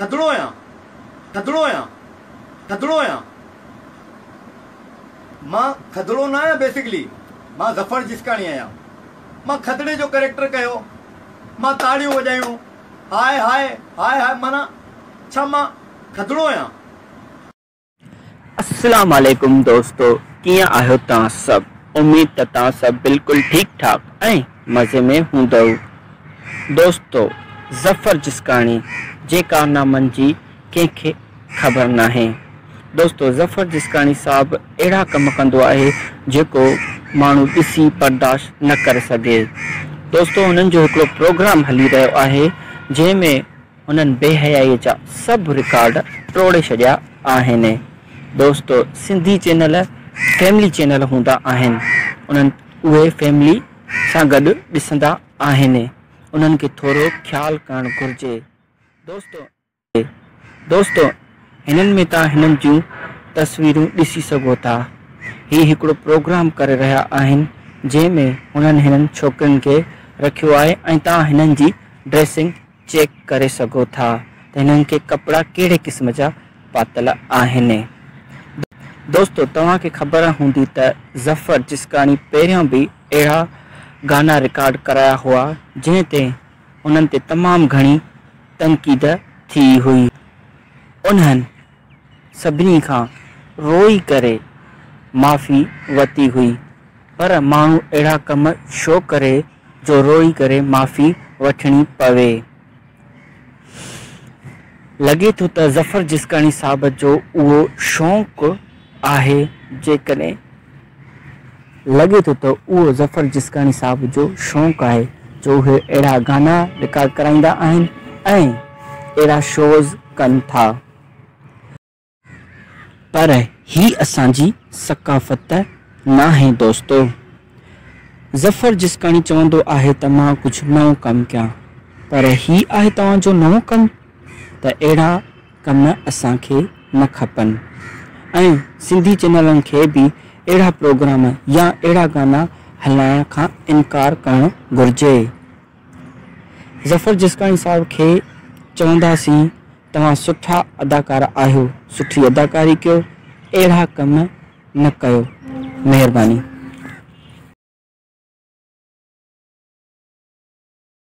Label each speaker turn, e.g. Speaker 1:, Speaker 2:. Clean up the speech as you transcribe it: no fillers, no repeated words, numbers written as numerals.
Speaker 1: کدڙو آهيان، کدڙو آهيان، کدڙو آهيان. مان کدڙو نه آهيان بيسڪلي مان ظفر جسڪاڻي آهيان. مان کدڙي جو ڪريڪٽر ڪيو، مان تاڙيون وڄايون، هاء هاء هاء هاء معنيٰ ڇا مان کدڙو آهيان؟
Speaker 2: اسلام عليڪم دوستو ڪيئن آهيو توهان سڀ اميد ته توهان سڀ بلڪل ٺيڪ ٺاڪ ۽ مزي ۾ هوندؤ دوستو ظفر جسڪاڻي جي ڪارنامن جي ڪنهن کي خبر ناهي دوستو ظفر جسڪاڻي صاحب اهڙا ڪم ڪندو آهي جيڪو ماڻهو ڏسي برداشت نه ڪري سگهي دوستو هنن جو هڪڙو پروگرام هلي رهيو آهي جنهن ۾ هنن بي حيائي جا سڀ رڪارڊ ٽوڙي ڇڏيا آهن دوستو سنڌي چينل فيملي چينل هوندا آهن انهن اهي فيملي سان گڏ ڏسندا آهن انهن کي ٿورو خيال ڪرڻ گهرجي دوستو دوستو هنن ۾ توهان هنن جون تصويرون ڏسي سگهو ٿا هي هڪڙو پروگرام ڪري رهيا آهن جنهن ۾ هنن هنن ڇوڪرين کي رکيو آهي ۽ توهان هنن جي ڊريسنگ چيڪ ڪري سگهو ٿا ته هنن کي ڪپڙا ڪهڙي قسم جا پاتل آهن. دوستو توهان کي خبر هوندي ته ظفر جسڪاڻي پهريان به اهڙا گانا رڪارڊ ڪرايا هئا جنهن تي هنن تي تمام گهڻي تنقيد ٿي هئي. انهن سڀني کان روئي ڪري معافي ورتي هئي پر ماڻهو اهڙا ڪم ڇو ڪري جو روئي ڪري معافي وٺڻي پوي. لڳي ٿو ته ظفر جسڪاڻي صاحب جو اهو شوق آهي جيڪڏهن لڳي ٿو ته اهو ظفر جسڪاڻي صاحب جو شوق آهي جو اهي اهڙا گانا رڪارڊ ڪرائيندا آهن ۽ اهڙا شوز ڪن ٿا. پر هي اسان جي ثقافت ناهي دوستو. ظفر جسڪاڻي چوندو آهي ته مان ڪجهه نئون ڪم ڪيان پر هي آهي توهان جو نئون ڪم ته اهڙا ڪم اسان کي نه کپن ۽ سنڌي چينلن کي به اهڙا پروگرام يا اهڙا گانا هلائڻ کان انڪار ڪرڻ گهرجي. ظفر جسڪاڻي صاحب کي چونداسين توهان سٺا اداڪار آهيو سٺي اداڪاري ڪيو اهڙا ڪم نه ڪيو مهرباني.